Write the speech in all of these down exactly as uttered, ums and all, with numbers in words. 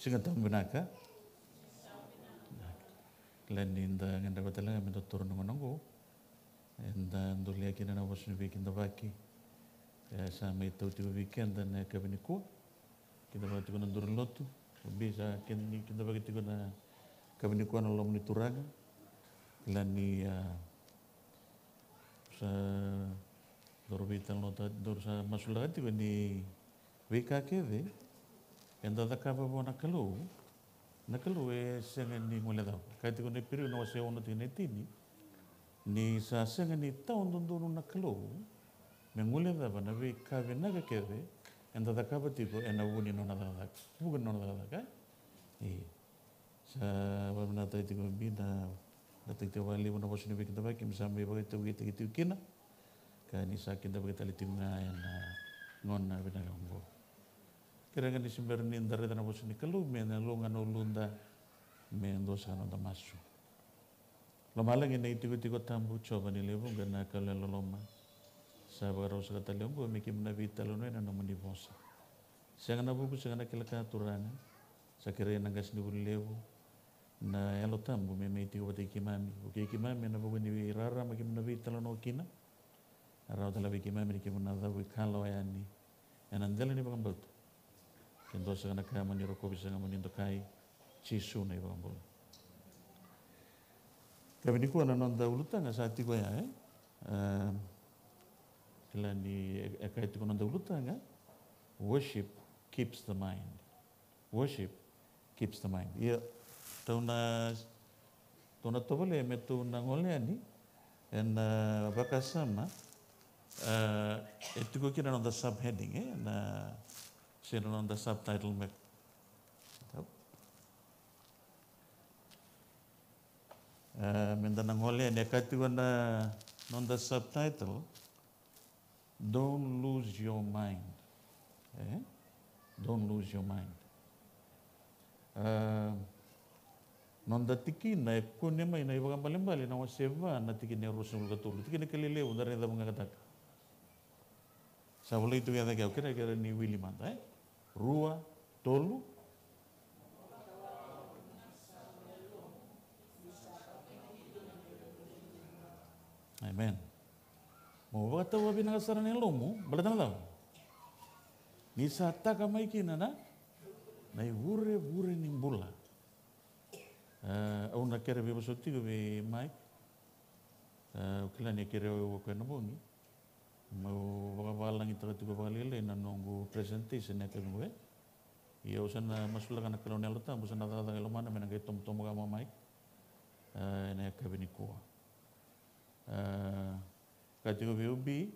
Siga Tabu vinaka. Kila ni da gadreva tale ga me da toro na gauna oqo. Eda dolia kina na vosa ni veikidavaki. E sa mai tau tiko vei keda na yakavi nikua. Kidavaki tiko na duru ni lotu. Obi sa kidavaki tiko na yakavi nikua na loma ni Turaga. Kila ni a sa doro veitalanoataka, doro sa masulaka tiko ni veika kece eda cakava vua na Kalou, na Kalou e sega ni guilecava. Kaya tiko na Iperiu na wase ono tikina e tini, ni sa sega ni tawa dodonu na Kalou me guilecava na veika vinaka kece eda cakava tiko ena vuku ni nona cakacaka. Vuku ni nona cakacaka, e? Io. Sa vakavinavinakataki tiko Obi na, na tiko vakalevu na vosa ni veikidavaki me sa mai vakaitavukitaki tiko kina. Ka ni sa kidavaki tale tiko ga ena gauna vinaka oqo. Kerea ga ni se bera ni da raica na vosa ni Kalou me na lou ga na uluda, me dua saka na noda masu. Lomalagi na itikotiko tabu, Jiova ni lewe vuqa na Kalou yalololoma. Sa vakarau saka tale oqo me keimami na veitalanoa ena nomuni vosa. Sega na vuku, sega na kila ka, Turaga. Sa kerei na qasenivuli levu, na Yalo Tabu me mai tiko vata kei keimami. Vukei keimami ena vuku ni veirarama keimami na veitalanoa kina. Rawa tale vei keimami ni keimami na cavuikalawa yani ena dela ni vakabauta. Ke dua saka na ka mo ni rokovi saka mo ni dokai, Jisu na iVakabula. Yakavi nikua na noda ulutaga sa tiko ya, e? E, kila ni e, e kaya tiko noda ulutaga, worship keeps the mind. Worship keeps the mind. Ia, tou na, tou na tovolea me tou na gole yani ena, e, vakasama, e, e tiko kina na noda subheading, e, na, se na noda subtitle me. E, me da na gole yani, e kaya tiko na noda subtitle, Don't lose your mind. E? Don't lose your mind. E, noda tikina e kune mai na iVakaibalebale na wase va na tikina e ruasagavulu ka tolu. Tikina kece levu da raica vaqaqataka. Sa volai tu kece, au kerea, kerea ni wili mada, e? Rua, tolu. Amen. Mo vakatawa vinaka sara na yalomu, baleta na cava? Ni sa taka mai kina na, na ivurevure ni bula. E, au na kere veivosoti tiko vei Mike. E, au kila ni kere au o koya na bogi. Meu vakavalagitaka tiko vakalailai na noqu presentation ena yakavi qo, e. Ia au sa na masulaka na Kalou na Yalo Tabu sa na cakacaka e lomana me na qai tobotobo ga mai, e, ena yakavi nikua. E, kaya tiko vei Obi,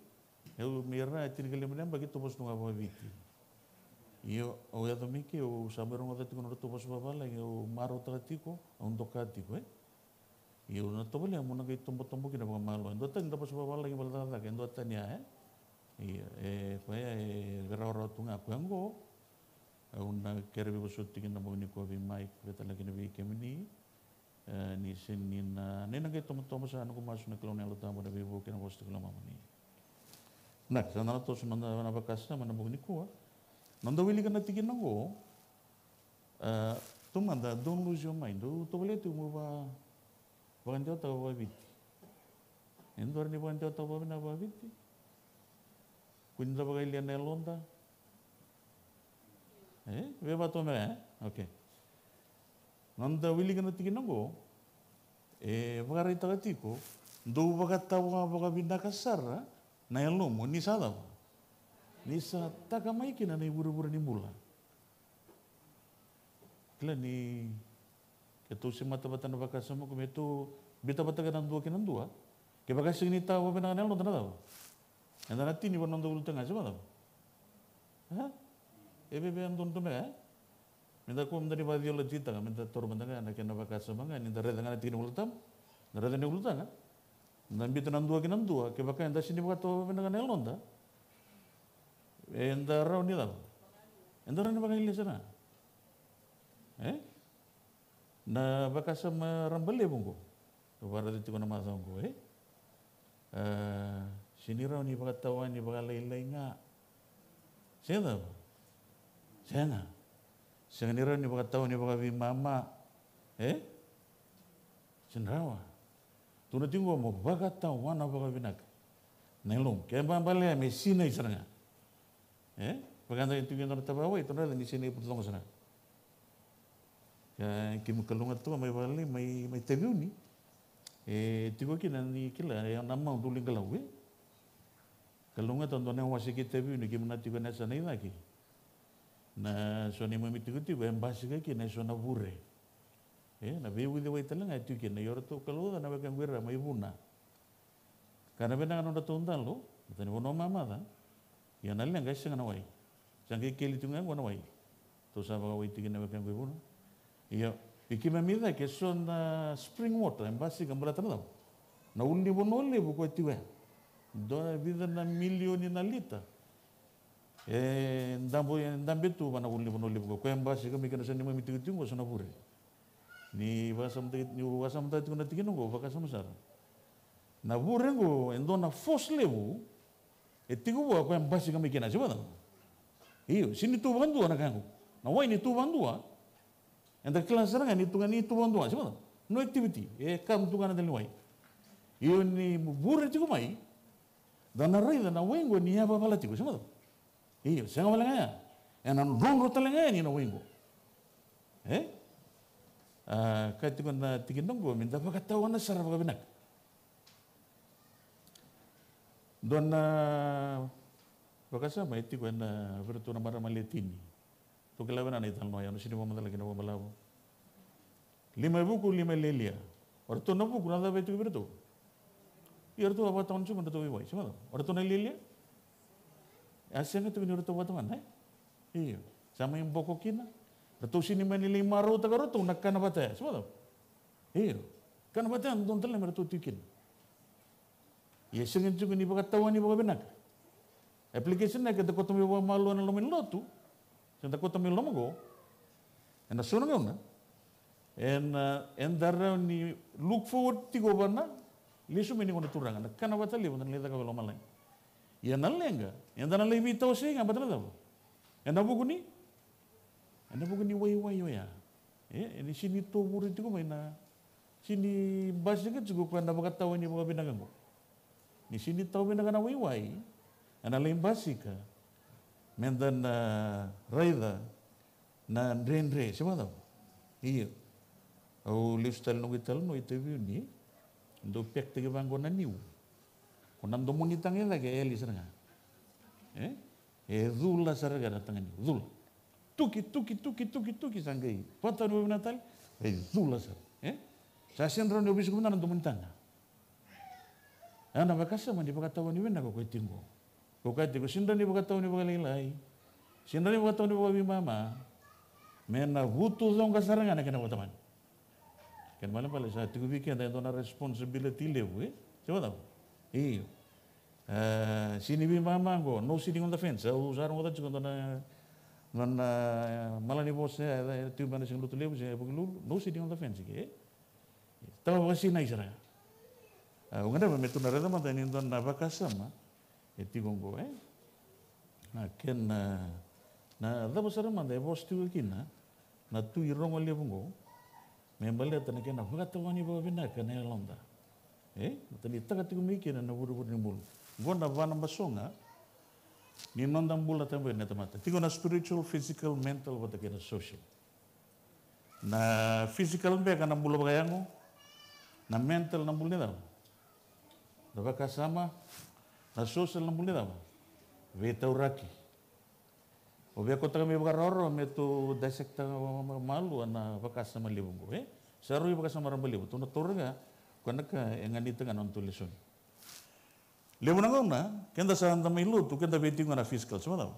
au mai ra e tinikalima na yabaki tovosu ga vakaviti. Io, au yaco mai ke, au sa mai rogoca tiko na nodratou vosa vavalagi, au marautaka tiko, au doka tiko, e. Io, na tovolea mo na qai tobotobo kina vakamalua. E dua tani da vosa vavalagi, vala cakacaka, e dua tani ya, e? Io, e, koya e rawarawa tu ga, koya oqo. Au na kere veivosoti tiko na bogi nikua vei Mike, vei tale kina vei kemuni. E, ni sega ni na, ni na qai tobotobo sara noqu masu na Kalou na Yalo Tabu na veivuke na vosa tiko lomamuni. Na, sa da na toso na, na vakasama na bogi nikua. Noda wilika na tikina oqo. E, taumada, don't lose your mind. Au tovolea tiko meu va, vakadewataka vakaviti. E dua ni vakadewataka vakavinaka vakaviti. Kua ni da vakayalia na yaloda. E, vei vata me, e? Okay. Noda wilika na tikina oqo, e vakaraitaka tiko, dou vakatawa vakavinaka sara na yalomu, ni sa cava? Ni sa taka mai kina na ivurevure ni bula. Kila ni keitou semata vata na vakasama qo, me tou biuta vata kei na dua kei na dua. Kevaka e sega ni tawa vinaka na yaloda, na cava? Eda na tini vua na noda ulutaga, se vacava? E? E veve e dodonu tu me, e? Me da kua me da ni vakaciolojitaka, me da toro mada ga na kena vakasama ga ni da raica ga na tikina Volatabu. Da raica na ulutaga. Da biuta na dua kei na dua, kevaka eda sega ni vakatawa vinaka na yaloda, eda rawa ni cava? Eda rawa ni vakayalia sara. E? Na vakasama raba levu oqo. Au vakaraica tiko na macawa oqo, e? A, sega ni rawa ni vakatawa ni vakalailai ga. Se cava? Sega. Sega ni rawa ni vakatawa ni vakaveimama. E? Sega ni rawa. Tukuna tiko qo mo vakatawana vakavinaka na yalomu. Ke balebale me sinai sara ga. E? Vakadai tiko e dua na tavawai, tukuna ni sinai putucoqa sara ga. Ia, kemu kalougata toka mai vakalei, mai, mai Taveuni. E tiko kina ni kila, e na mau duli galau, e? Kalougata dua na wase ki Taveuni, kemu na tiko na yasana i cake. Na so neimami tikotiko, e basika kina e so na vure. E, na veiuciwai tale ga e tiko kina, ia o ratou kalougata na wekaqu ira mai Vuna. Ka na vinaka nodratou dalo, na tani vanua mamaca, ia na leqa e sega na wai. Sa qai keli tu ga qo na wai. Tou sa vakawai tiko na wekaqu i Vuna. Ia, i keimami cake e so na spring water, e basika baleta na cava? Na ulunivanua levu koya tiko ya. Dua vica na milioni na lita. E dabo, e dabe tu va na ulunivanua levu koya, koya e basika mai kina so neimami tikotiko qo so na vure. Ni vakasamataki, ni vakasamataki tiko na tikina qo, vakasama sara. Na vure qo, e dua na force levu, e tiko vua koya e basika mai kina, se vacava? Io, se ni tu vakadua na ka qo. Na wai ni tu vakadua, eda kila sara ga ni tu ga ni tu vakadua, se vacava? No activity, e kam tu ga na dali wai. Io ni vure tiko mai, da na raica na wai qo ni yavavala tiko, se vacava? Io, sega wale ga ya. E na drodro tale ga yani na wai qo. E? A, ka tiko na tikina qo, me da vakatawana sara vakavinaka. Dua na vakasama e tiko e na vei iratou na marama le tini. Tou kila vinaka na italanoa ya, au na sega ni vakamacala kina vakabalavu. Lima e vuku, lima e lialia. O ratou na vuku, na cava e tiko vei ratou? Ia ratou a vakatawana tiko me ratou waiwai, se vacava? O ratou na lialia? E a sega tiko ni ratou vakatawana, e? Io. Sa mai boko kina. Ratou sega ni mani lai marautaka ratou na kana vata ya, se vacava? Io. Kana vata ya, dodonu tale me ratou tiko kina. Ia e sega tiko ni vakatawani vakavinaka. Application na ke da koto mai vakamalua na loma ni lotu, se da koto mai loma qo, e na so na gauna, e na, e da rawa ni look forward tiko vana, lesu mai ni gauna turaga, na kana vata levu da na lai cakava e lomalagi. Ia na leqa, e da na lai veitawasei ga, baleta na cava? E na vuku ni E na vuku ni waiwai oya. E, e ni sega ni tovure tiko mai na, sega ni basika tiko koya na vakatawani vakavinaka qo. Ni sega ni tau vinaka na waiwai, e na lai basika me da na raica na dredre, se vakacava? Io. Au lesu tale noqu italanoa i Taveuni, dau pekitaki vaqo na niu. Ko na domoni taga e cake e yali sara ga. E? E cula sara ga na taga niu, cula. Tuki, tuki, tuki, tuki, tuki, sa qai vakatawani vakavinaka tale, e cula sara. E? Sa sega ni rawa ni o veisiko vinaka na domoni taga. Ya na vakasama ni vakatawani vinaka ko e tiko qo. Ko kaya tiko, sega ni rawa ni vakatawani vakalailai. Sega ni rawa ni vakatawani vakaveimama. Me na vutucoqa sara ga na kena vakatamani. Kena ibalebale sa tiko vei keda e dua na responsibility levu, e? Se vakacava? Io. E, sega ni veimama qo, no sitting on the fence. Au sa rogoca tiko dua na, na, na malanivosa, e, e, tiko mai na siga Lotulevu se Vukelulu, no sitting on the fence ke, e? Tawa vakasinai sara ga. E, au gadreva me tou na raica mada ni dua na vakasama e tiko qo, e? Na kena, na cava sara mada e vosa tiko kina na Tui Rogo Levu qo, me baleta na kena vakatawani vakavinaka na yaloda. E? Baleta ni taka tiko mai kina na vurevure ni bula. Qo na va na basoga ni noda bula tabaki na tamata. Tiko na spiritual, physical, mental, vata kei na social. Na physical beka na bula vakayago, na mental na bula ni cava? Na vakasama, na social na bula ni cava? Veitauraki. O via kotaka me vakarawarawa me tou dissect-taka vakamalua na vakasama levu qo, e? Sa rui vakasama rabalevu, tou na taura ga koya na ka e ganita ga na nodatou lesoni. Levu na gauna, keda sa da mai lotu, keda via tiko ga na physical, se vakacava?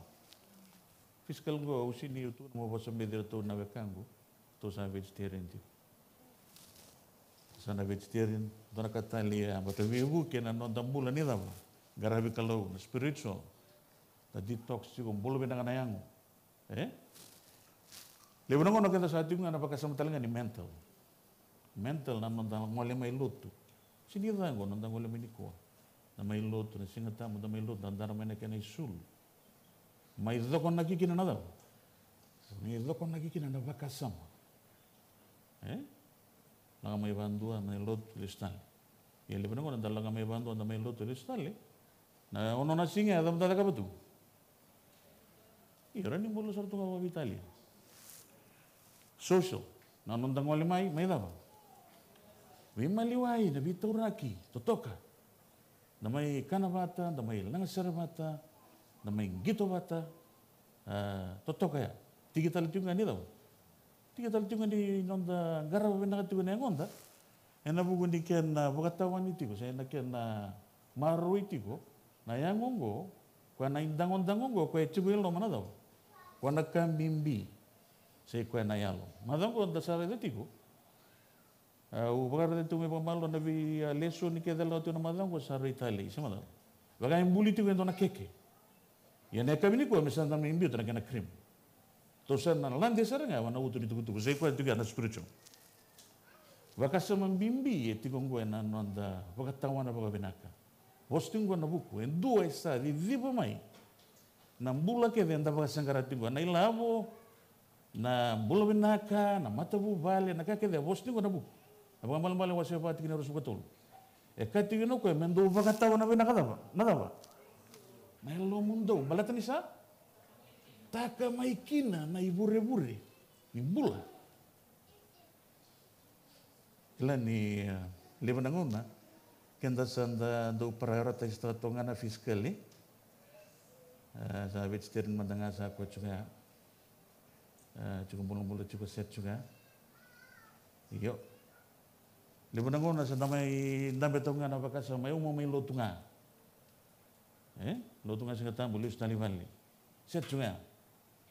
Physical qo, au sega ni tukuna mo vosa mai vei iratou na wekaqu, tou sa vegetarian tiko. Sa na vegetarian, dua na ka tale, e a bata veivuke na noda bula ni cava? Qaravi Kalou, na spiritual. Da detox tiko, bula vinaka na yago. E? Levu na gauna keda sa tiko ga na vakasama tale ga ni mental. Mental na noda gole mai lotu. Sega ni ca qo, noda gole mai nikua. Da mai lotu, na Siga Tabu, da mai lotu, da dara mai na kena isulu. Mai cokonaki kina na cava? Ni cokonaki kina na vakasama. E? Lako mai vadua mai lotu, lesu tale. Ia levu na gauna da lako mai vadua da mai lotu, lesu tale. Na ono na siga e cava da cakava tu? Io, rawa ni bula sara tu ga vakaveitalia. Social. Na noda gole mai, mai cava? Veimaliwai, na veitauraki, totoka. Da mai kana vata, da mai lagasere vata, da mai qito vata. A, totoka ya. Tiki tale tiko ga ni cava? Tiki tale tiko ga ni noda qarava vinaka tiko na yagoda. Ena vuku ni kena vakatawani tiko se na kena maroroi tiko na yago oqo, koya na idagodago oqo, koya e tiko e loma na cava? Koya na ka bibi. Se koya na yalo. Macawa oqo da sa raica tiko. Au vakaraica tiko mai vakamalua na vei, a, lesoni kece e lako tiko na macawa oqo, sa rai talei, se macawa. Vaka e buli tiko e dua na keke. Ia na yakavi nikua me sa da mai biuta na kena cream. Tou sa na lade sara ga vua na uto ni tukutuku, sa i koya tiko ya na spiritual. Vakasama bibi e tiko oqo ena noda vakatawana vakavinaka. Vosa tiko oqo na vuku, e dua e sa ciciva mai na bula kece eda vakasaqara tiko, na ilavo, na bula vinaka, na matavuvale, na ka kece e vosa tiko na vuku. Na Vakamalemale wase va tikina e ruasagavulu ka tolu. E kaya tiko kina o koya me dou vakatawa na vinaka cava? Na cava? Na yalomudou. Baleta ni sa taka mai kina na ivurevure ni bula. Kila ni, e, levu na gauna keda sa da dau prioritize-taka toka ga na physical, e. E, sa vegetarian mada ga sa koya tiko ya. E, tiko bulabula tiko set tiko ya. Io. Levu na gauna sa da mai dabe toka ga na vakasama, e, au mo mai lotu ga. E? Lotu ga Siga Tabu, lesu tale i vale. Set tiko ya.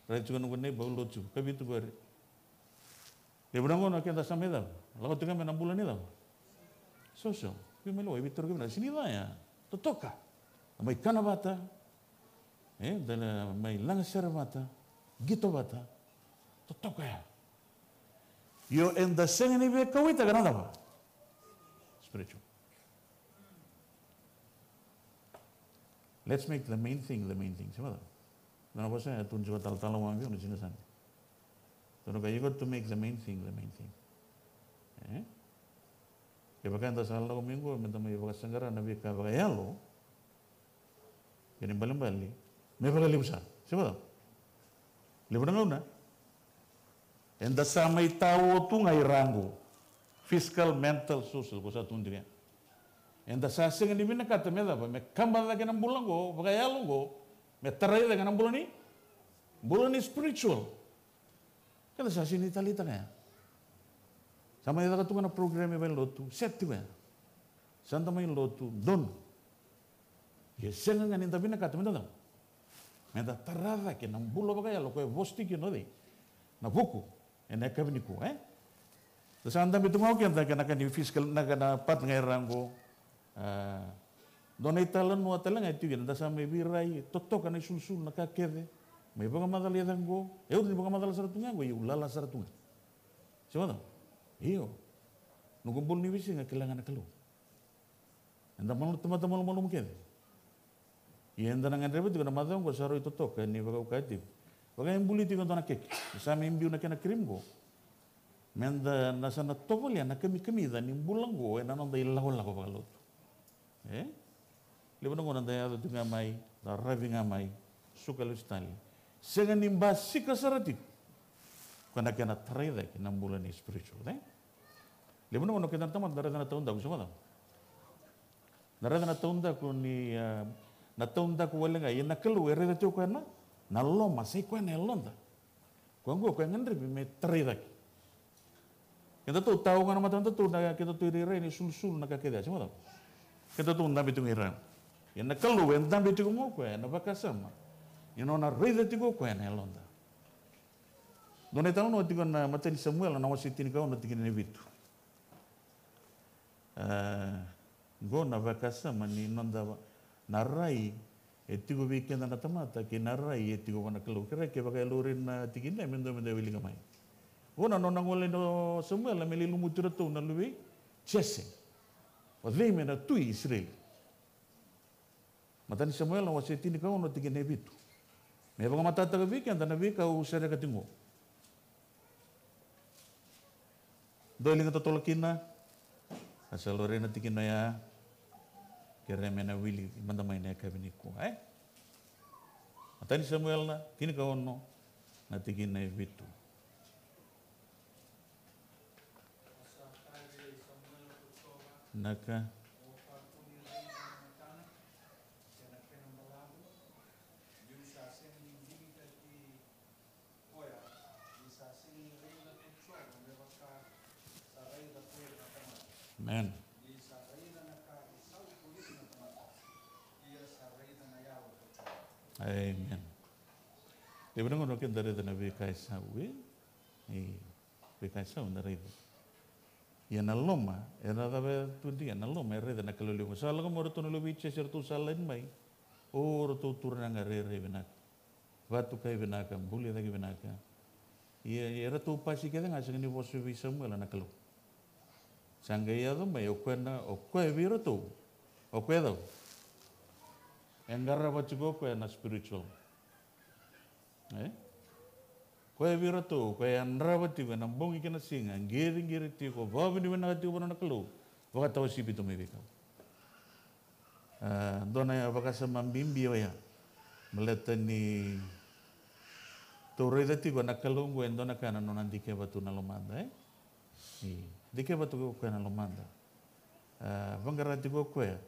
Raica tiko na noqu neiba, au lotu tiko. Kavitu qori. Levu na gauna keda sa mai cava? Lako tiko ga mai na bula ni cava? Social. Veimaliwai, veitauraki vinaka, sega ni ca ya. Totoka. Da mai kana vata. E, da mai lagasere vata. Qito vata. Totoka ya. Io, eda sega ni veikauwaitaka na cava? Spiritual. Let's make the main thing the main thing. Se vacava? Na vosa ya tu ni sa talatala vakabibi na siga Sande. Tou na kaya, you got to make the main thing the main thing. E? Kevaka eda sa lako mai qo meda mai vakasaqara na veika vakayalo, kena ibalebale me vakalevu sara. Se vacava? Levu na gauna eda sa mai tao tu ga i ra qo. Physical, mental, social, ko sa tu tiko ya. Eda sa sega ni vinakata me cava? Me kaba cake na bula qo vakayalo qo, me tarai cake na bula ni, bula ni spiritual. Keda sa sega ni taleitaka ya. Sa mai caka tu ga na program e valenilotu, set tiko ya. Sa da mai lotu, donu. Ia sega ga ni da vinakata meda cava? Meda tara cake na bula vakayalo ko e vosa tiko kina o cei? Na vuku. Ena yakavi nikua, e? Da sa dabe tu ga o keda kei na ka ni physical, na ka na part ga e ra qo. A, dua na italanoa tale ga e tiko kina, da sa mai veirai, totoka na isulusulu, na ka kece. Mai vakamacala i cake qo. E uri ni vakamacala sara tu ga qo, iu lala sara tu ga. Se vacava? Io. Noqu bula ni veisiga kila ga na Kalou. Eda malumalumu, tamata malumalumu kece. Ia eda na gadreva tiko na macawa qo sa rui totoka ni vakaukauwa tiko. Vaka e buli tiko e dua na keke. Sa mai biu na kena cream qo. Meda na sa na tovolea na kamikamica ni bula qo ena noda ilakolako vakalotu. E? Levu na gauna da yaco tiko ga mai, da ravi ga mai, suka lesu tale. Sega ni basika sara tiko. Ko na kena tarai cake na bula ni spiritual, e? Levu na gauna keda na tamata da raica na taudaku, se vacava? Na raica na taudaku ni, a, na taudaku wale ga, ia na Kalou e raica tiko koya na, na loma, sa i koya na yaloda. Koya qo, koya gadrevi me tarai cake. Kedatou tao ga na matadatou na kedatou irairai ni sulusulu na ka kece, se vacava? Kedatou dabe tiko ga i ra. Ia na Kalou e dabe tiko ga o koya ena vakasama. Ia nona raica tiko o koya na yaloda. Dua na italanoa tiko na imatai ni Samuela na wase tinikaono tikina e vitu. A, qo na vakasama ni noda va-, na rai e tiko vei keda na tamata kei na rai e tiko vua na Kalou. Kerea kevaka e laurai na tikina me dua me dua e wilika mai. Qo na nona gole o Samuela me lai lumuti iratou na luve i Jese. O cei me na tui Isireli. Matai ni Samuela wase tinikaono tikina e vitu. Me vakamatatataka vei keda na veika au sereka tiko qo. Dou liga totolo kina. A sa laurai na tikina oya. Kerea me na wili mada mai na yakavi nikua, e? Matai ni Samuela tinikaono, na tikina e vitu. Naka. Amen. Amen. Levu na gauna o keda raica na veika e sau, e? Io. Veika e sau eda raica. Ia na loma, era cava e tu dina, na loma e raica na Kalou levu. Sa lako mai o ratou na luve i Jese, eratou sa laini mai. O ratou turaga rairai vinaka, vatukai vinaka, buli cake vinaka. Ia, ia eratou pasi kece ga, sega ni vosa vei Samuela na Kalou. Sa qai yaco mai o koya na, o koya vei iratou. O koya cava? E qarava tiko o koya na spiritual. E? Koya vei iratou, koya e yadrava tiko ena bogi kei na siga, qiriqiri tiko, vakavinavinaka tiko vua na Kalou, vakatawa sipito mai veikau. A, dua na vakasama bibi oya. Baleta ni tou raica tiko na Kalou oqo e dua na ka na nona dikeva tu na lomada, e? Io. Dikeva tu o koya na lomada. A, vaqara tiko o koya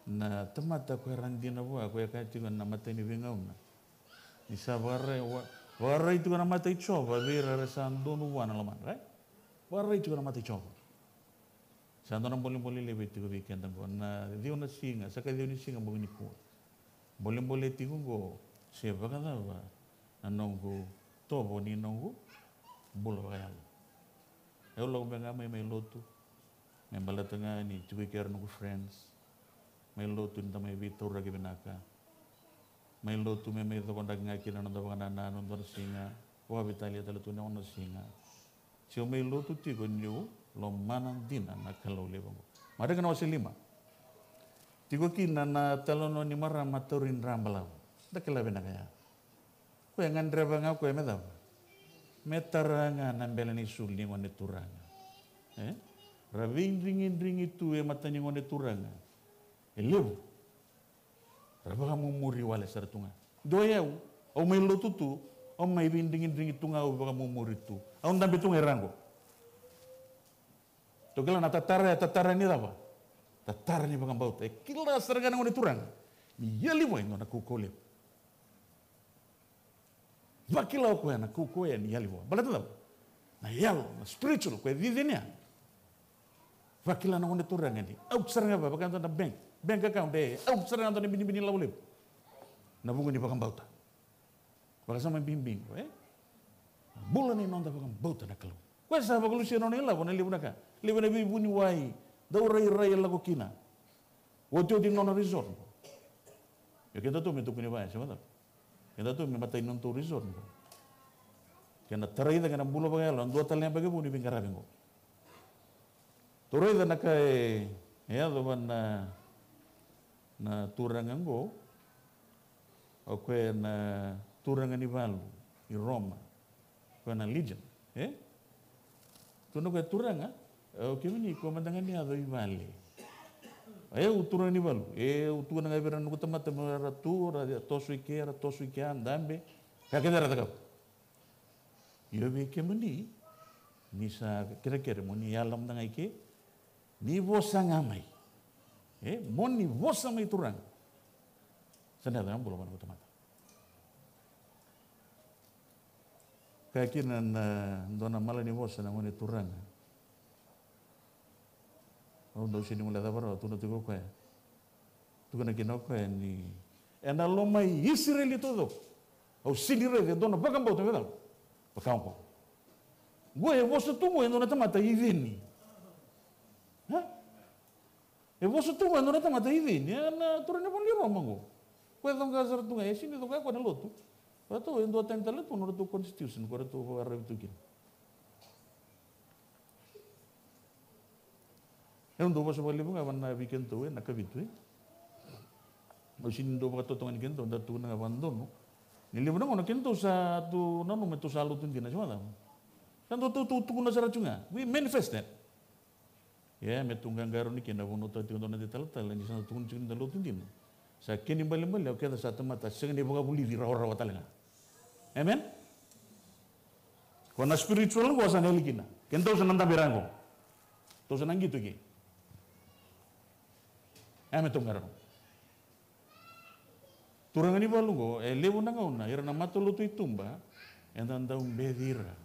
na tamata koya era dina vua, koya e kaya tiko na matai ni veigauna. Ni sa vakarai, wa-, vakarai tiko na mata i Jiova vei ira era sa donu vua na lomadra, e? Vakarai tiko na mata i Jiova. Sa dua na bolebole levu e tiko vei keda oqo. Na ciwa na siga, sa ka ciwa ni siga bogi nikua. Bolebole tiko oqo, se vakacava na noqu tovo ni noqu bula vakayalo. Au lako beka ga mai, mai lotu, me baleta ga ni tiko i ke o ira noqu friends. Mai lotu ni da mai veitauraki vinaka. Mai lotu me mai cokodaki ga kina na noda vakanananu dua na siga, vakaveitalia tale tu na ono na siga. Se au mai lotu tiko niu lomana dina na Kalou levu oqo. Marika na wase lima. Tiko kina na talanoa ni marama tauri dra balavu. Da kila vinaka ya. Koya e gadreva ga o koya me cava? Me tara ga na bele ni sulu ni gone turaga. E? Ra veidrigidrigi tu e mata ni gone turaga. E levu. Ra vakamumuri wale sara tu ga. Dua o yau, au mai lotu tu, au mai veidrigidrigi tu ga, au vakamumuri tu. Au dabe tu ga e ra qo. Tou kila na tatara, e tatara ni cava? Tatara ni vakabauta. E kila sara ga na gone turaga ni yali vua e dua na kaukauwa levu. Vakila o koya na kaukauwa ya ni yali vua. Baleta cava? Na yalo, na spiritual, koya e cici ni ya. Vakila na gone turaga ni out sara ga, vaka e dua na bank, bank account, e out sara ga e dua na binibini lavo levu. Na vuku ni vakabauta. Vakasama bibi qo, e? Bula ni noda vakabauta na Kalou. Koya sa vakalusia na nona ilavo na levu na ka. Levu na veivuniwai, dau rairai e lako kina. Otioti ni nona resort qo. Io, keda tou me tukuni vaya, se vacava? Keda tou me matai ni nodatou resort qo. Kena tarai cake na bula vakayalo, dua tale na yabaki vou ni veiqaravi qo. Tou raica na ka e, e yaco vua na, na turaga qo. O koya na turaga ni valu i Roma. Koya na legion, e? Tukuna o koya, turaga, o kemuni ko mada ga ni yaco i vale. E, au turaga ni valu. E, au tukuna ga vei ira na noqu tamata me ra tu, ra toso i ke, ra toso i kea, dabe. Ka kece ra cakava. Io, vei kemuni, ni sa kerekere mo ni yala mada ga i ke, ni vosa ga mai. E, mo ni vosa mai, turaga. Sa na yaco na bula vua na noqu tamata. Kaya kina na dua na mala ni vosa na gone turaga. Au dau sega ni guilecava rawa, tukuna tiko o koya. Tukuna kina o koya ni ena loma i Isireli taucoko, au sega ni raica e dua na vakabauta me cava? Vaka oqo. Qo e vosa tu qo e dua na tamata i Eceni. E? E vosa tu qo e dua na tamata i Eceni, e na turaganivalu ni Roma qo. Koya e coqa sara tu ga, e sega ni coqa koya na lotu. Ratou e dua tani tale tu na nodratou constitution ko ratou vakararavi tu kina. Au dau vosa vakalevu ga vua na vei kedatou e na kavitu, e. Au sega ni dau vakatotogani kedatou, da tukuna ga vakadodonu. Ni levu na gauna kedatou sa tu nanuma me tou sa lotu dina, se vacava? Sa dau tou tukuna sara tu ga, we manifest that. Ia me tu qaqarauni kina, vanua tiko dua na italatala ni sa dau tukuna tiko ni da lotu dina. Sa kena ibalebale o keda sa tamata sega ni vakavulici rawarawa tale ga. Amen. Ko na spiritual qo sa na yali kina. Ke dou sa na dabe ra qo, dou sa na qito ke. Ia me tu qaqarauni. Turaga ni valu qo, e levu na gauna ira na matalotu i tuba eda dau beci ira,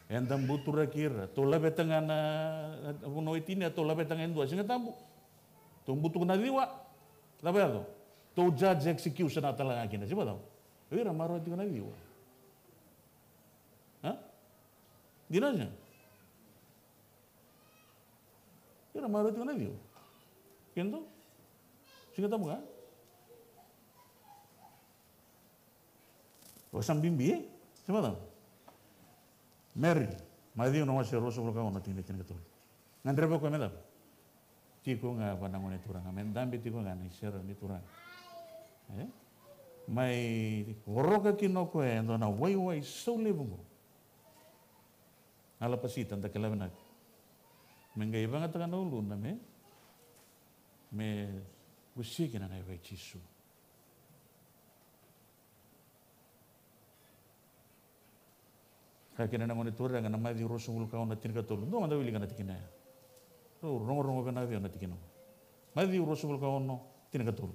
eda buturaki ira. Tou laveta ga na vanua e tini, tou laveta ga e dua Siga Tabu, tou butuka na ciwa. Cava yaco? Tou judge execution tale ga kina, se vacava? O ira marau tiko na ciwa. A? Dina se? Ira marau tiko na ciwa. Kena dau Siga Tabu ga. O sa bibi e? Se vacava? Mary, Maciu na wase ruasagavulu ka ono, tikina tinikatolu. Gadreva koya me cava? Tiko ga vua na Gone Turaga, me dabe tiko ga na isere ni Turaga. E? Mai voroka kina o koya e dua na waiwai sau levu qo. Alapasita, da kila vinaka. Me qai vagataka na uluna me, me gusia kina na yava i Jisu. Kaya kina na Gone Turaga na Maciu ruasagavulu ka ono, tinikatolu. Dou mada wilika na tikina ya. Dou rogorogo vinaka vei au na tikina. Maciu ruasagavulu ka ono, tinikatolu.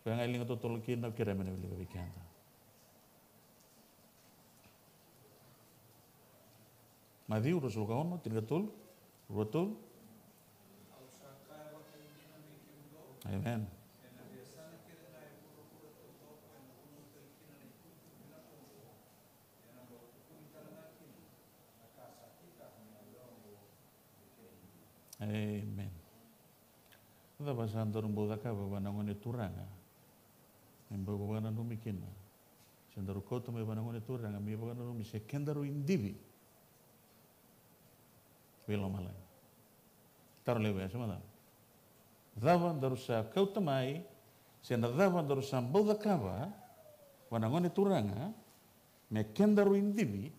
Koya ga e liga totolo kina, au kerea me na wilika vei keda. Maciu ruasagavulu ka ono, tinikatolu, rua tolu. Amen. Amen. Cava sa daru bau cakava vua na Gone Turaga me bau vakananumi kina? Se daru kauta mai vua na Gone Turaga me vakananumi se kedaru idivi vei lomalagi. Taro levu ya, se macala. Cava daru sa kauta mai, se na cava daru sa bau cakava vua na Gone Turaga me kedaru idivi,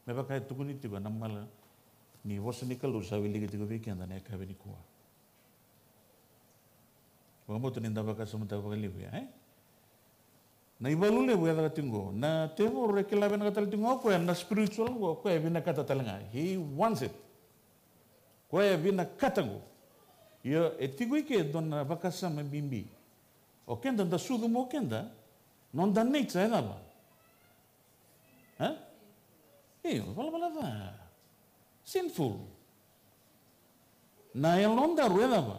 me vaka e tukuni tiko na mala ni vosa ni Kalou sa wiliki tiko vei keda na yakavi nikua. Vakabauta ni da vakasamataka vakalevu ya, e? Na ivalu levu e caka tiko qo, na tevoro e kila vinaka tale tiko ga o koya na spiritual qo, o koya e vinakata tale ga. He wants it. Koya e vinakata qo. Ia e tiko i ke e dua na vakasama bibi. O keda da sucu mai o keda, noda nature e cava? A? Io, valavala ca. Sinful. Na yalodaru e cava?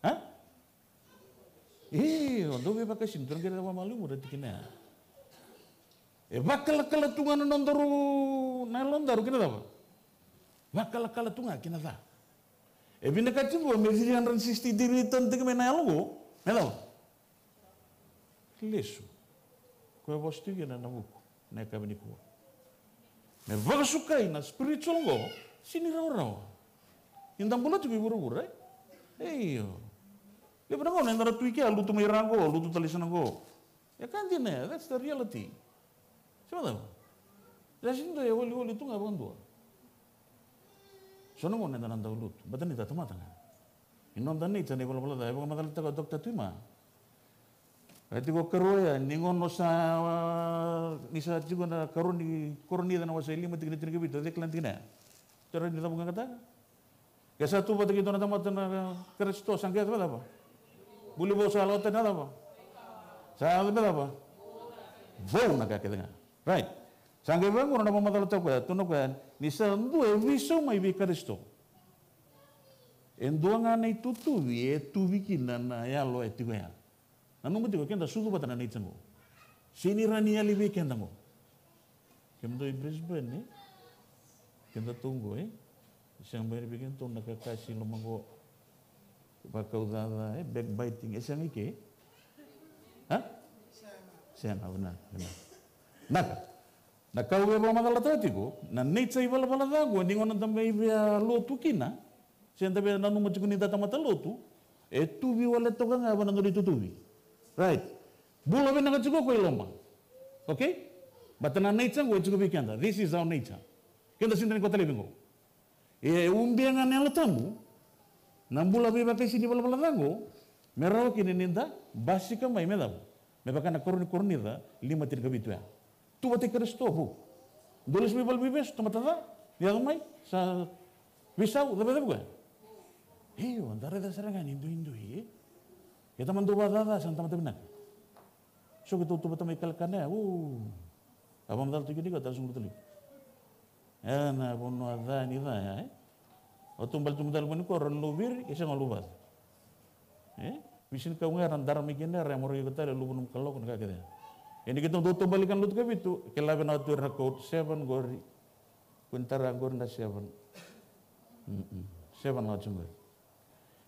A? Io, dou veivakasinu, dou na qai raica vakamalua na tikina ya. E vakalakala tu ga na nodaru, na yalodaru kina cava? Vakalakala tu ga kina ca. E vinakati qo me three hundred sixty degree turn tiko mai na yalo qo, me cava? Lesu. Koya vosa tiko kina na vuku na yakavi nikua. Me vakasukai na spiritual qo, sega ni rawarawa. Ni da bula tiko i vuravura, e? Io. Levu na gauna eda na tu i ke, a lutu mai ra qo, lutu tale sara qo. E ka dina ya, that's the reality. Se vacava? Sa sega ni dua e olioli tu ga vakadua. So na gauna eda na dau lutu, baleta ni da tamata ga. Ni noda nature na ivalavala ca, e vakamacalataka o Doctor Tuima. E tiko karua ya, ni gauna sa, ni sa tiko na karua ni Korinica na wase lima tikina tinikavitu, o cei kila na tikina ya? Tou rawa ni cavuqaqataka. Ke sa tu vata kei dua na tamata na Karisito, sa qai cava? Buli vou, sa lako tani na cava? Sa yaco me cava? Vou na ka kece ga. Right. Sa qai vaqo na vakamacalataka o koya, tukuna o koya ni sa dua e veisau mai vei Karisito. E dua ga na itutuvi e tuvi kina na yalo e tiko ya. Nanuma tiko, keda sucu vata na nature qo. Sega ni rawa ni yali vei keda qo. Kemudou i Brisbane, e? Kedatou qo, e? Sega bau ni vei kedatou na kakasi loma qo. Vakaucaca, e? Backbiting, e sega i ke? A? Sega, vinaka, vinaka. Naka. Na ka au via vakamacalataka tiko, na nature ivalavala ca qo, ni gauna da mai via lotu kina, se da via nanuma tiko ni da tamata lotu, e tuvi wale toka ga vua na nona itutuvi. Right. Bula vinaka tiko ko i loma. Okay? Baleta na nature qo e tiko vei keda. This is our nature. Keda sega ni kota laivi qo. E ubia ga na Yalo Tabu na bula veivakaisini valavala ca qo, me rawa kina ni da basika mai me cava? Me vaka na karua ni Korinica lima tinikavitu ya. Tu vata kei Karisito vou. Dou lesu mai valeniveivesu, tamata ca, ni yaco mai sa veisau, cava, cava koya? Io, da raica sara ga ni duidui, e? Keitou mada dau vakacaca, sa na tamata vinaka. So keitou tu vata mai Kalakana ya, u. A vakamacala tu kina o koya, tale sega ni lotu levu. E na vanua ca ni ca ya, e? O tu bale tu mada loma ni koro, luviri, e sega luvata. E? Veisenikau ga era dara mai kina, era yamoraki iko tale, luvu nomu kaloko, na ka kece ya. E ni keitou dau taubale kina lotu kavitu, kila vinaka tu ira na code seven qori. Ko ni tara qori na seven. Mm-mm. Seven lako tiko qori.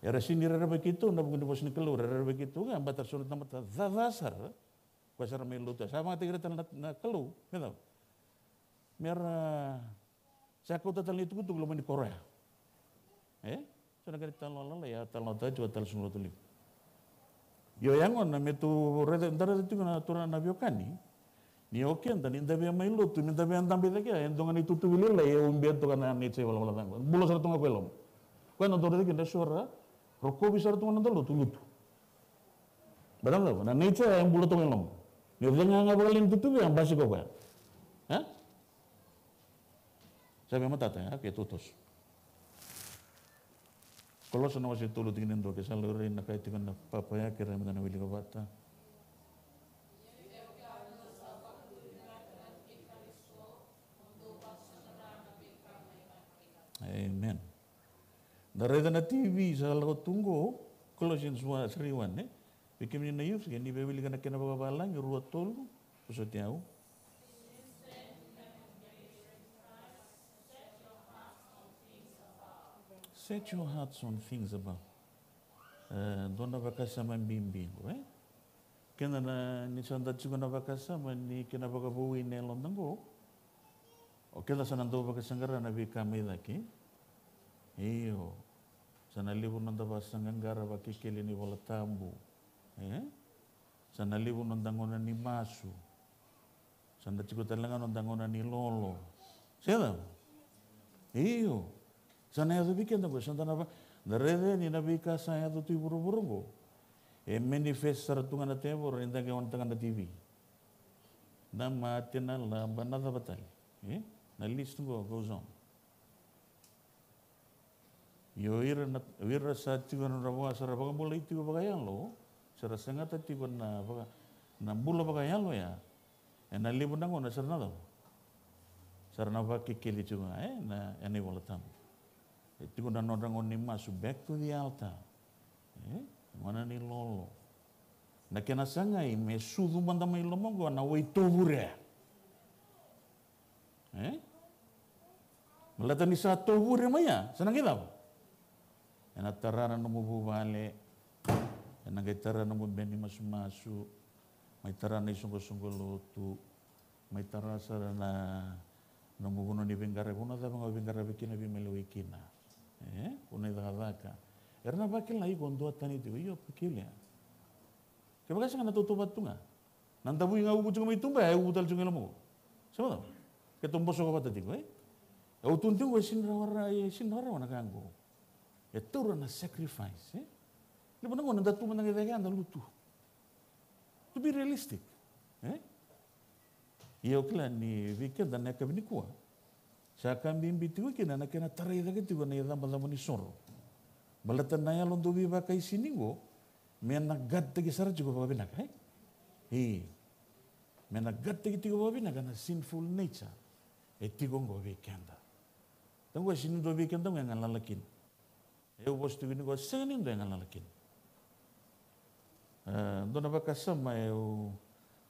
Era sega ni rerevaki keitou na vuku ni vosa ni Kalou, era rerevaki keitou ga baleta so na tamata caca sara. Koya sara mai lotu, sa vakayagataki ira tale na, na Kalou me cava? Me ra sa kauta tale na itukutuku loma ni koro ya. E? So na kena italanoa lalai, a talanoataka tiko a tale sega ni lotu levu. Io, ya gona me tou raica, da raica tiko na turaga na veiwekani. Ni o keda, ni da via mai lotu, ni da via dabe cake, e dua ga na itutuvi lailai e ubia toka na nature i valavala ca qo. Bula sara toka ga koya e loma. Koya na dau raica kina eso ra rokovi sara toka na noda lotu, lutu. Baleta na cava? Na nature e bula toka e loma. Ni o cega ga vakalailai na itutuvi, a basika o koya. E? Sa via matata, e? Okei, tou toso. Kolosa na wase tolu, tikina e dua, ke sa laurai na ka e tiko na papa ya, kerea meda na wilika vata. Amen. Da raica na T V sa lako tu qo, Colossians one, three one, e? Vei kemuni na youth, ke ni via wilika na kena vakavalagi, rua, tolu, vosoti au. Set your hearts on things above. E, dua na vakasama bibi qo, e? Keda na, ni sa da tiko na vakasama ni kena vakavoui na yaloda qo, o keda sa na dau vakasaqara na veika mai cake. Io. Sa na levu noda vakasaqaqara, vakekeli ena iVola Tabu. E? Sa na levu noda gauna ni masu. Sa na tiko tale ga noda gauna ni lolo. Se cava? Io. Sa na yaco vei keda qo, sa da na va-, da raica ni na veika sa yaco tu i vuravura qo, e manifest sara tu ga na tevoro, eda qai on taka na T V. Na mate, na laba, na cava tale. E? Na list qo goes on. Io, ira na, ira sa tiko na nodra vaka, sa ra vakabulai tiko vakayalo, sa ra segata tiko na vaka, na bula vakayalo ya. Ena levu na gauna sa ra na cava? Sa ra na vakekeli tiko ga, e, na, ena iVola Tabu. E tiko na nodra gauna ni masu, back to the altar. E, gauna ni lolo. Na kena sagai me sucu mada mai loma qo na wai tovure. E? Baleta ni sa tovure mai ya, sa na qai cava? Ena tara na nomu vuvale, ena qai tara na nomu bedi ni masumasu, mai tara na isoqosoqo lotu, mai tara sara na nomu vanua ni veiqaravi, vanua cava ga o veiqaravi kina, veimaliwai kina. E? Vanua ni cakacaka. Era na vakila iko duatani tiko, io, peculiar. Kevaka sega na tautauvata tu ga. Na davui ga uvu tiko mai tuba, e uvu tale tiko ga i loma qo. Sa vacava? Keitou bosoko vata tiko, e? E utu tiko, e sega ni rawarawa, e sega ni rawarawa na ka qo. E taura na sacrifice, e? Levu na gauna da tu mada ga i cake, da lutu. To be realistic, e? Ia o kila ni vei keda na yakavi nikua, sa ka bibi tiko kina na kena tarai cake tiko na icabocabo ni soro. Baleta na yalo dau veivakaisini qo, me na guard-taki sara tiko vakavinaka, e? Io. Me na guard-taki tiko vakavinaka na sinful nature e tiko qo vei keda. Ia qo e sega ni dua vei keda qo e galala kina. Au vosa tiko ni qo, sega ni dua e galala kina. E, dua na vakasama au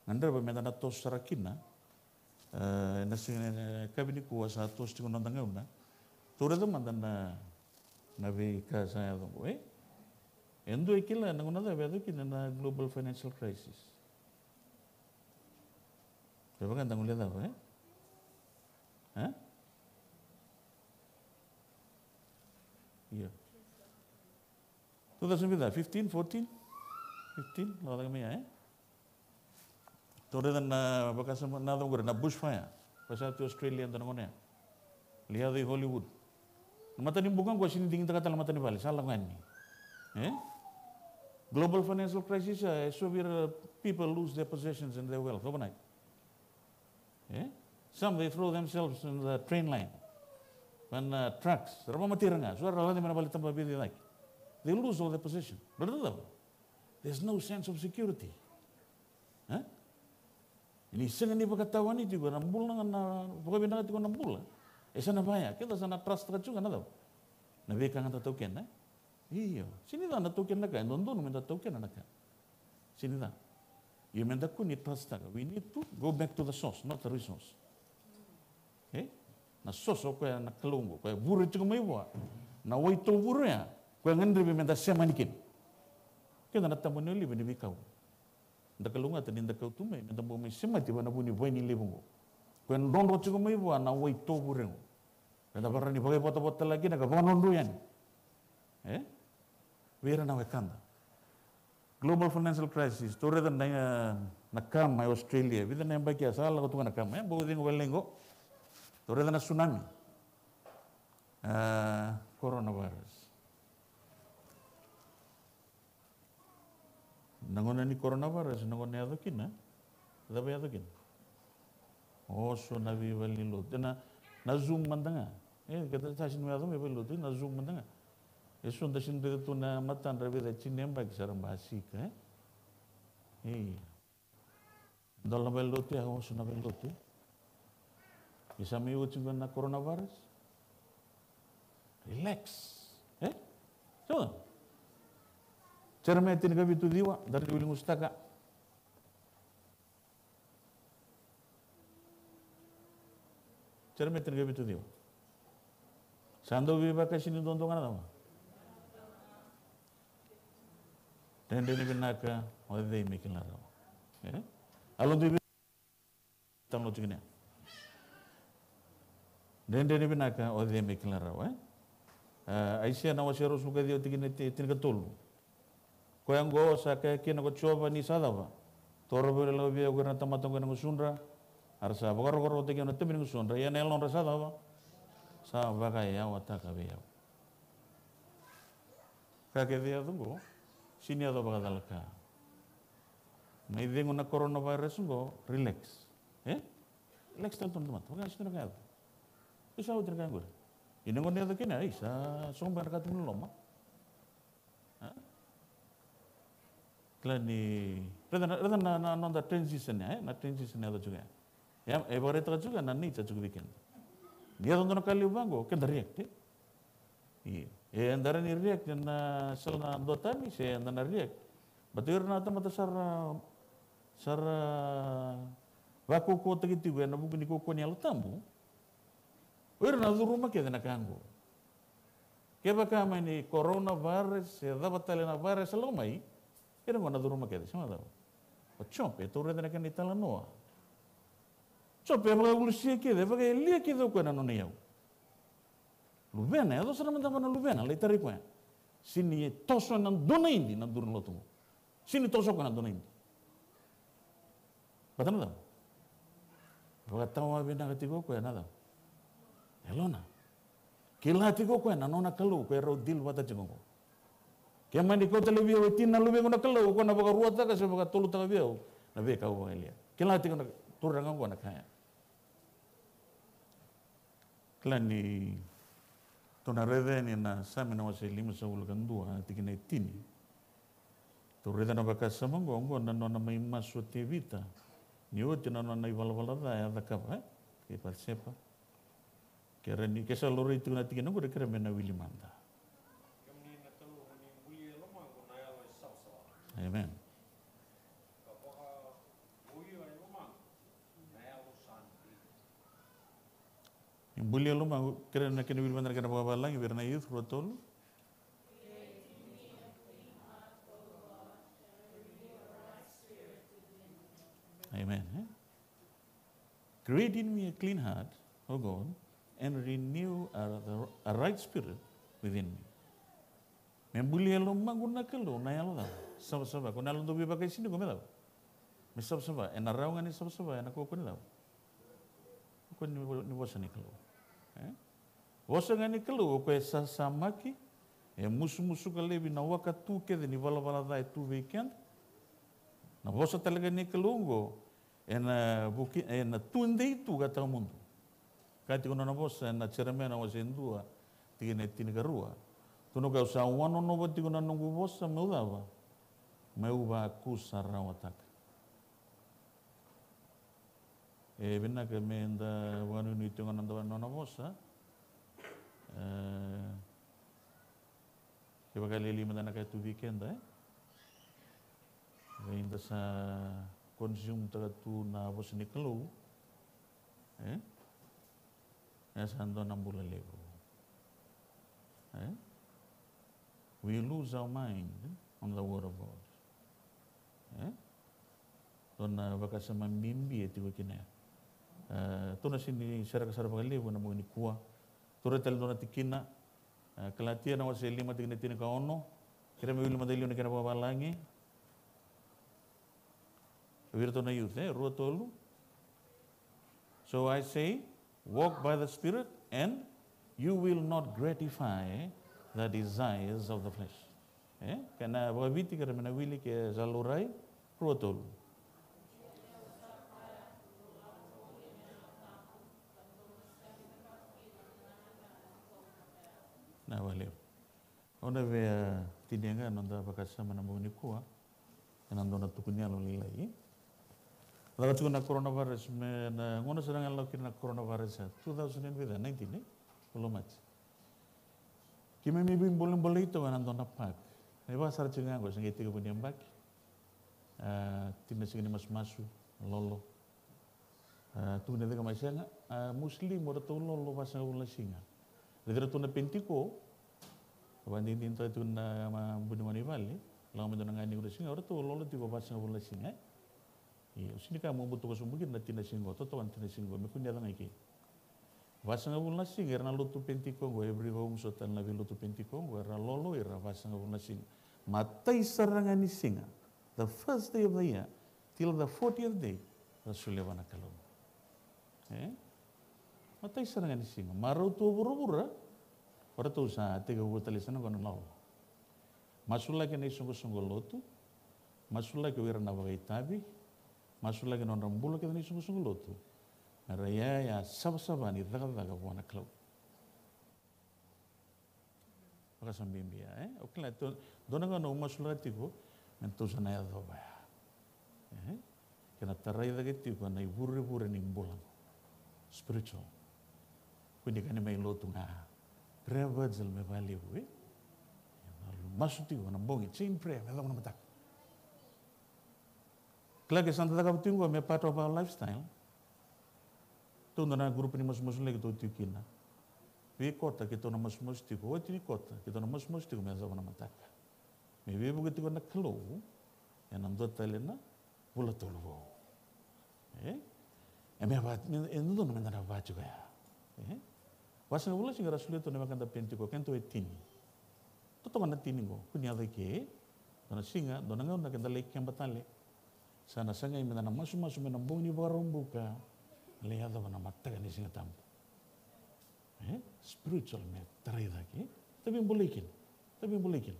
gadreva meda na toso sara kina. E, na siga, na yakavi nikua sa toso tiko na noda gauna. Tou raica mada na, na veika sa yaco qo, e? E dua e kila na gauna cava e yaco kina na global financial crisis? Kevaka eda guilecava, e? E? Io. Two thousand fifteen, fourteen? Fifteen, lako cake mai ya, e? Tou raica na vakasama na yaco qori na bushfire. Vakasama tu Australia, dua na gone ya. Lai yaco i Hollywood. Na matanibuka qo sini digitaka tale na matanivale, sa lako yani. E? Global financial crisis, e, so vei ira people lose their possessions and their wealth overnight. E? Some they throw themselves in the train line. Vei na, e, trucks, ra vakamatei ira ga. So ra lade mai na vale tabavici cake. They lose all their possession. Baleta na cava? There's no sense of security. E? Ni sega ni vakatawani tiko na bula, na, na vakavinaka tiko na bula. E sa na vaya, keda sa na trust-taka tiko ga na cava? Na veika ga da taukena, e? Io, sini ca na taukena na ka, e dodonu me da taukena na ka. Sini ca. Io, me da kua ni trust-taka. We need to go back to the source, not the resource. E? Na source o koya na Kalou qo, koya vure tiko mai vua. Na wai tovure ya, koya gadrevi me da sema yani kina. Keda na taba ni olive ni veikau. Da kalougata ni da kau tu mai, me da bau mai semati vua na vu ni vaini levu qo. Koya drodro tiko mai vua na wai tovure qo. Me da vakarau ni vakaivotavota tale kina ka vakadrodro yani. E? Vei ira na wekada. Global financial crisis. Tou raica na, na kama e Australia. Vica na yabaki ya sa lako tu ga na kama. E, bau cegu vale qo. Tou raica na tsunami. A, coronavirus. Na gauna ni coronavirus, na gauna e yaco kina, cava e yaco kina? Oso na veivalenilotu. Na, na Zoom mada ga. E, keda sa sini yaco mai valenilotu, na Zoom mada ga. E so da sini raica tu na matadra, vica, tini na yabaki sa ra basika, e? Io. Dola na valenilotu ya, oso na valenilotu. Ni sa mai oti qo na coronavirus. Relax. E? So. Jeremaia tinikavitu ciwa, da rai ni wili gusutaka. Jeremaia tinikavitu ciwa. Sa dau veivakaisini duadua ga na cava? Dredre ni vinaka, o cei me kila rawa? E? Yalo dui vi-, talo tiko ni. Dredre ni vinaka, o cei me kila rawa, e? A, Aisea na wase ruasagavulu ka ciwa tikina ti-, tinikatolu. Koya oqo sa kaya kina ko Jiova ni sa cava? Toro vei ira lako vei au ko ira na tamata oqo ena gusudra, a ra sa vakarokorokotaki au na tabi ni gusudra, ia na yalodra sa cava? Sa vakayawataka vei au. Ka kece yaco oqo, sini yaco vakacalaka. Mai cegu na coronavirus oqo, relax. E? Relax tale tu na tamata, vaka sini na ka yaco. Io sa oti na ka qori. Ia na gauna yaco kina, ai, sa sogo beka na katuba ni loloma. A? Kila ni, raica na, raica na, na noda transition ya, e? Na transition yaco tiko ya. E, e vakaraitaka tiko ya na nature tiko vei keda. Ni yaco dua na ka levu vaqo, keda react, e? Io. E, eda rawa ni react ena sala na duatani, se eda na react. But o ira na tamata sa ra, sa ra vakaukauwataki tiko ena vuku ni kaukaua ni Yalo Tabu, o ira na curuma kece na ka oqo. Kevaka mai ni coronavirus, se cava tale na virus e lako mai, o ira oqo na curuma kece, se macala. O Jope, e taura na kena italanoa. Jope, e vakaulusia kece, e vakayalia kece o koya na nona iyau. Luvena, e yaco sara mada vua na luvena, lai tarai koya. Sini toso ena dua na idi na duru ni lotu oqo. Sini toso o koya ena dua na idi. Baleta na cava? Vakatawa vinaka tiko o koya na cava? Yalona. Kila tiko o koya na nona Kalou, koya rau deal vata tiko oqo. Ke mani kauta laivi au e tini na luvequ na Kalou, o koya na vakaruataka se vakatolutaka vei au na veika au vakayalia. Kila tiko na turaga oqo na ka ya. Kila ni tou na raica yani na Same na wase limasagavulu ka dua, na tikina e tini. Tou raica na vakasama oqo, oqo na nona mai masu o Tevita ni oti na nona ivalavala ca e a cakava, e? Kei Patisepa. Kera ni, ke sa laurai tiko na tikina oqo, kera me na wili mada. Amen. Ni bulia lomaqu, kere na kena wili mada na kena vakavalagi vei ira na youth, rua tolu. Amen, e? Create in me a clean heart, O God, and renew a, a right spirit within me. Me bulia lomaqu na Kalou, na yalo cava? Savasava, ko na yalo dau veivakaisini ko me cava? Me savasava, ena rawa ga ni savasava ena kaukaua ni cava? Kaukaua ni vo-, ni vosa ni Kalou. E? Vosa ga ni Kalou, o koya e sasamaki, e musumusuka laivi na waka tu kece ni valavala ca e tu vei keda. Na vosa tale ga ni Kalou oqo, ena vuki, ena tudei tu ka tawamudu. Ka tiko na nona vosa ena Jeremaia na wase e dua, tikina e tinikarua. Tukuna o koya, au sa wanonova tiko na noqu vosa meu cava? Meu vakusarawataka. E vinaka meda vakanuinui tiko ga na nona vosa. E, kevaka e lili mada na ka e tu vei keda, e? Vei da sa consume-taka tu na vosa ni Kalou, e? E sa dua na bula levu. E? We lose our mind on the word of God. E? Dua na vakasama bibi e tiko kina ya. E, tou na sega ni sereka sara vakalevu ena bogi nikua. Tou raica tale dua na tikina, e, Kalatia na wase e lima, tikina e tinikaono. Kerea me wili mada e liu na kena vakavalagi. Vei iratou na youth, e, rua, tolu. So I say, walk by the Spirit, and you will not gratify the desires of the flesh. E, kena vakaviti, kerea me na wili ke sa laurai, rua, tolu. Na vale. Au na via tinia ga na noda vakasama ena bogi nikua. Ena dua na tukuni yalo lailai. Caka tiko na coronavirus, me na gauna sara ga e lako kina na coronavirus ya, two thousand and nineteen, e? Vula o Maji. Keimami veibolebole tiko ena dua na park. E vaka sara tiko ga oqo, se qai tekivu ni yabaki. A, tini siga ni masumasu, lolo. A, tukuni cake mai, sega, a, Muslim o ratou lolo vasagavulu na siga. Raici iratou na Penitiko, vakadinadinataka tiko na, ma, buni gone i vale, lako mai dua na ga ni gone siga, o ratou lolo tiko vasagavulu na siga, e? Io, au sega ni kaya mo butuka sobu kina na tini na siga qo, totoka na tini na siga qo, me kua ni yaco ga i ke. Vasagavulu na siga, era na lotu Penitiko qo, every home, so tale na veilotu Penitiko qo, era lolo, era vasagavulu na siga. Matai sara ga ni siga, the first day of the year, till the fortieth day, ra solia vua na Kalou. E? Matai sara ga ni siga. Marau tu o vuravura, o ratou sa tekivu tale sara ga na lolo. Masulaki na isoqosoqo lotu, masulaki o ira na vakaitavi, masulaki na nodra bula kece na isoqosoqo lotu. Mera iyaya savasava ni cakacaka vua na Kalou. Vakasama bibi ya, e? O kila, dua na gauna au masulaka tiko me tou sa na yacova ya. E? Kena tarai cake tiko na ivurevure ni bula qo. Spiritual. Kua ni kani mai lotu ga. Prayer vigil me valevu, e? Masu tiko na bogi, chain prayer me yacova na mataka. Kila ke sa da cakava tiko qo me part of our lifestyle. Tou dua na group ni masumasulaki tou tiko kina. Vei kota keitou na masumasu tiko, oti ni kota keitou na masumasu tiko me yacova na mataka. Me veivuke tiko na Kalou ena dua tale na vula tolu vou. E? E me va, e dodonu meda na va tiko ya. E? Vasagavulu na siga era solia tu na wekada Penitiko, kedatou e tini. Totoka na tini qo, kua ni yaco i ke. Dua na siga, dua na gauna keda lai keba tale. Sa na sagai meda na masumasu mai na bogi ni Vakaraubuka, lai yacova na mataka ni Siga Tabu. E? Spiritual me tarai cake, e? Da veibolei kina, da veibolei kina.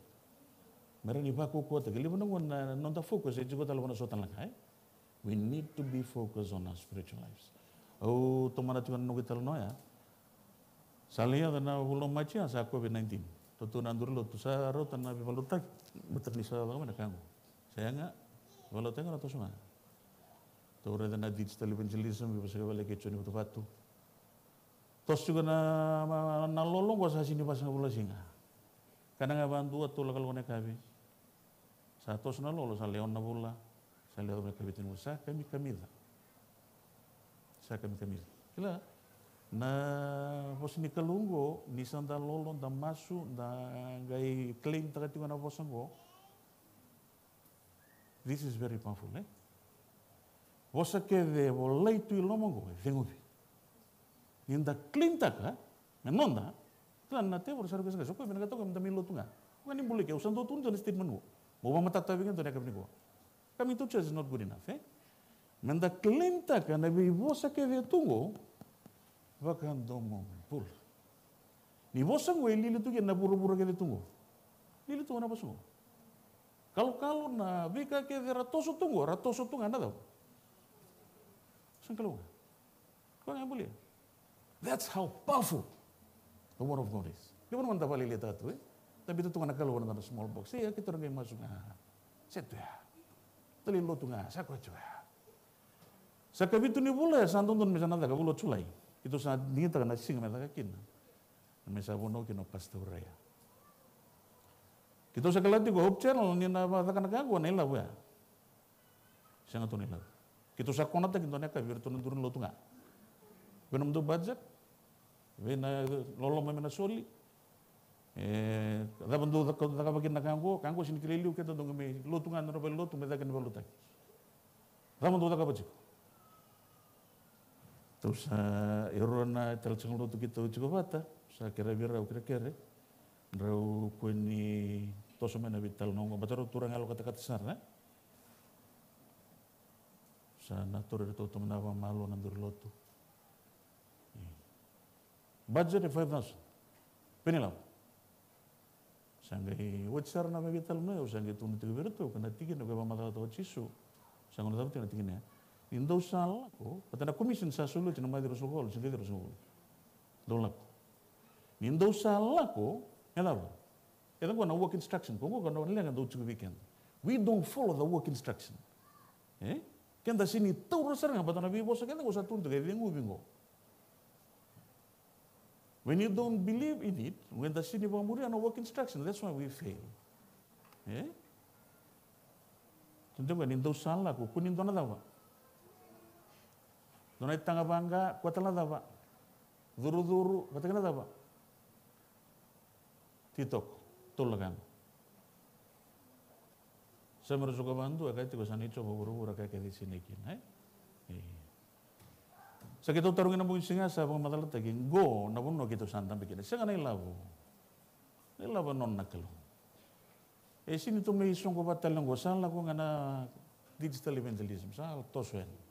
Me rawa ni vakaukauwataki, levu na gauna na noda focus e tiko tale vua na so tale na ka, e? We need to be focused on our spiritual lives. Au tomana tiko na noqu italanoa ya. Sa lai yaco na vula o Maji ya, sa COVID nineteen. Totou na duri lotu, sa rauta na veivakalotutaki. Baleta ni sa yaco mai na ka qo. Sa yaga, veivakalotutaki qo na toso ga. Tou raica na digital evangelism, veivosaki vale kei Joni Vatuvatu. Toso tiko na, na, na lolo qo sa sega ni vasagavulu na siga. Kana ga vadua, tolu na kaloko na yakavi. Sa toso na lolo, sa lai ono na vula. Sa lai ono na yakavi, tini na vula, sa kamikamica. Sa kamikamica. Kila, na vosa ni Kalou qo, ni sa da lolo, da masu, da qai claim-taka tiko na vosa qo. This is very powerful, e? Vosa kece e volai tu i loma qo e ceguvi. Ni da claim-taka me noda, kila na tevoro sa rui qai sa qai, so koya vinakata o koya me da mai lotu ga. O koya ni bula i ke, au sa dau tukuna tu na statement qo. Mo vakamatata vei keda na yakavi nikua. Coming to church is not good enough, e? Meda claimtaka na veivosa kece tu qo, vakadomobula. Ni vosa qo e lili tu kina na vuravura kece tu qo. Lili tu qo na vosa qo. Kalokalo, na veika kece ra toso tu qo, ra toso tu ga na cava? Sa qai Kalou ga. Koya ga e bulia. That's how powerful the word of God is. Levu na gauna da vakalailaitaka tu, e? Da biuta tu ga na Kalou ena small box. Ia, keitou na qai masu ga. Sa tu ya. Da lai lotu ga, sa koya tu ya. Sa ikavitu ni vula ya, sa dodonu me sa na caka, vula o Julai. Keitou sa digitaka na siga me caka kina. Me sa vunau kina o Pastor Ray. Keitou sa kila tiko Hope Channel ni na vakacaka na ka qo, na ilavo ya. Sega tu na ilavo. Keitou sa konataki dua na yakavi vei iratou na duru ni lotu ga. Vei nomudou budget, vei na loloma me na soli. E, cava dou caka, cakava kina na ka qo, ka qo sega ni kilai liu, keda dou qai mai lotu ga ena noda valenilotu, me caka ni vakalotutaki. Cava dou cakava tiko? Tou sa, e rua na tale caka lotu keitou tiko vata, sa kerea vei rau kerekere, drau kua ni toso mai na veitalanoa qo, baleta rau turaga yalo katakata sara, e? Sa na tauri iratou tu mai na vakamalua na duru ni lotu. Budget e five thousand. Pe ni lavo. Sa qai oti sara na veitalanoa, au sa qai tukuna tiko vei iratou, ka na tikina, ka vakamacalataka o Jisu. Sa qai na cava tiko na tikina ya. Ni dou sa lako, baleta na commission sa soli oti na Maciu ruasagavulu, tikina ruasagavulu. Dou lako. Ni dou sa lako, me cava? E cava qo na work instruction, ko qo ka na leqa dou tiko vei keda. We don't follow the work instruction. E? Keda sega ni taura sara ga, baleta na veivosa keda qo sa tukuni tiko, e ceguvi qo. When you don't believe in it, when da sega ni vakamuria na work instruction, that's why we fail. E? Tukuni tiko ni dou sa lako, kua ni dua na cava? Dua na itaqa vaqa, kua tale na cava? Curucuru, vata kei na cava? Titoko, tolu na ka qo. Sa me ra soko vakadua, e kaya tiko sa na i Jiova vuravura, ka kece e sinai kina, e? Io. Sa keitou tarogi na bogi ni siga, sa vakamacalataki qo na vanua keitou sa dabe kina. Sega na ilavo. Na ilavo e nona na Kalou. E sega ni tou mai soqo vata tale qo, sa lako ga na digital evangelism, sa toso yani.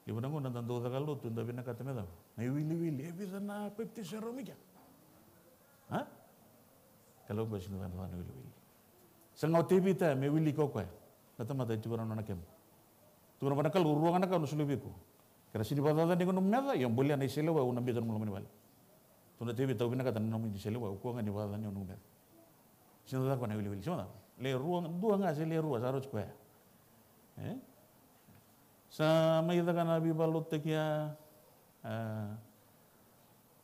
Levu na gauna da dau caka lotu, da vinakata me cava? Na iwiliwili, e vica na papitaiso e rawa mai kea? A? Kalou qo e sega ni caka na iwiliwili. Sa ga o Tevita me wiliki o koya na tamata e tiko na nona keba. Tukuna vua na Kalou, rua ga na ka au na solia vei iko. Ke ra sega ni vakacacani iko na nomu meca, io, bulia na iseleiwau, au na biuta na nomu loma ni vale. Tukuna o Tevita, au vinakata na nomu iseleiwau, kua ga ni vakacacani au na noqu meca. Sega ni caka na iwiliwili, sega ni caka. Le rua, dua ga se le rua, sa rauti koya. E? Sa mai caka na veivakalotutaki ya, a,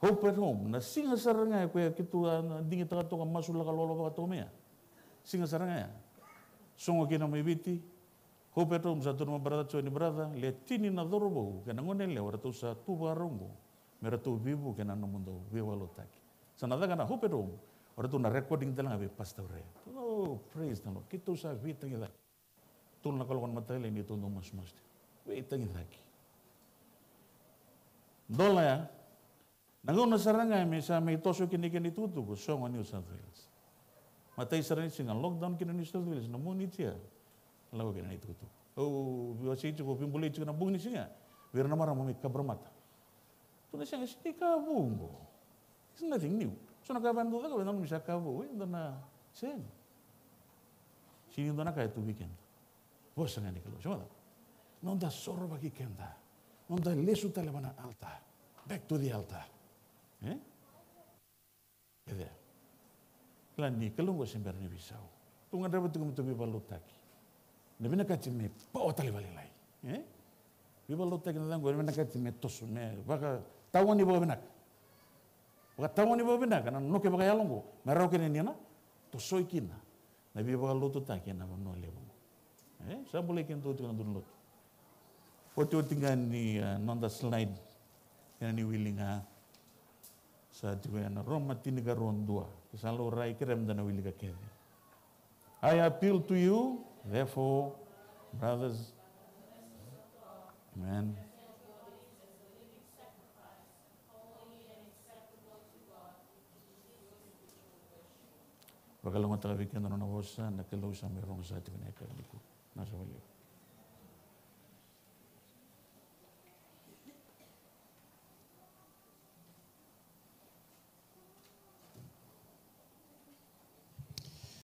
Hope at Home, na siga sara ga e koya keitou a digitaka toka, masulaka lolovaka toka mai ya. Siga sara ga ya. Sogo kina mai Viti, Hope at Home sa tukuna mai o Brother Joe ni, brother, le tini na cauravou kei na goneyalewa ratou sa tu vakarau qo me ratou veivuke ena nomudou veivakalotutaki. Sa na caka na Hope at Home, o ratou na recording tale ga vei Pastor Ray. Oh, praise the Lord. Keitou sa veitagicaki. Tolu na kaloko na mataka lailai ni tou dau masumasu tiko. Veitagicaki. Dola ya. Na gauna sara ga me sa mai toso kina kena itukutuku, Sogo, New South Wales. Matai sara ni siga, lockdown kina New South Wales, na Moniti ya. Lako kina na itukutuku. Au veiwasei tiko, veibulai tiko na bogi ni siga vei ira na marama mai Cabramatta. Tukuna, sega, sega ni ka vou qo. It's nothing new. So na ka vei dou caka, vei nanumi sa ka vou, e, dou na, sega. Sega ni dua na ka e tu vei keda. Vosa ga ni Kalou, sega. Noda sorovaki keda. Noda lesu tale va na altar. Back to the altar. E? Kece. Kila ni Kalou qo se bera ni veisau. Tou gadreva tiko me tou veivakalotutaki. Na vinakati me pawa tale vakalailai. E? Veivakalotutaki na cava qo, na vinakati me toso, me vakatawani vakavinaka. Vakatawani vakavinaka na noke vakayalo qo, me rawa kina ni na tosoi kina na veivakalotutaki ena vanua levu. E, sa bolei kemudou tiko na duru ni lotu. Otioti ga ni, a, noda slide, kena ni wili ga. Sa tiko ena Roma tinikarua dua. Sa laurai, kerea meda na wilika kece. I appeal to you, therefore, brothers. Amen. Vakalougatataka vei keda na nona vosa na Kalou, sa mai rogo sara tiko ena yakavi nikua. Naka saka vakalevu.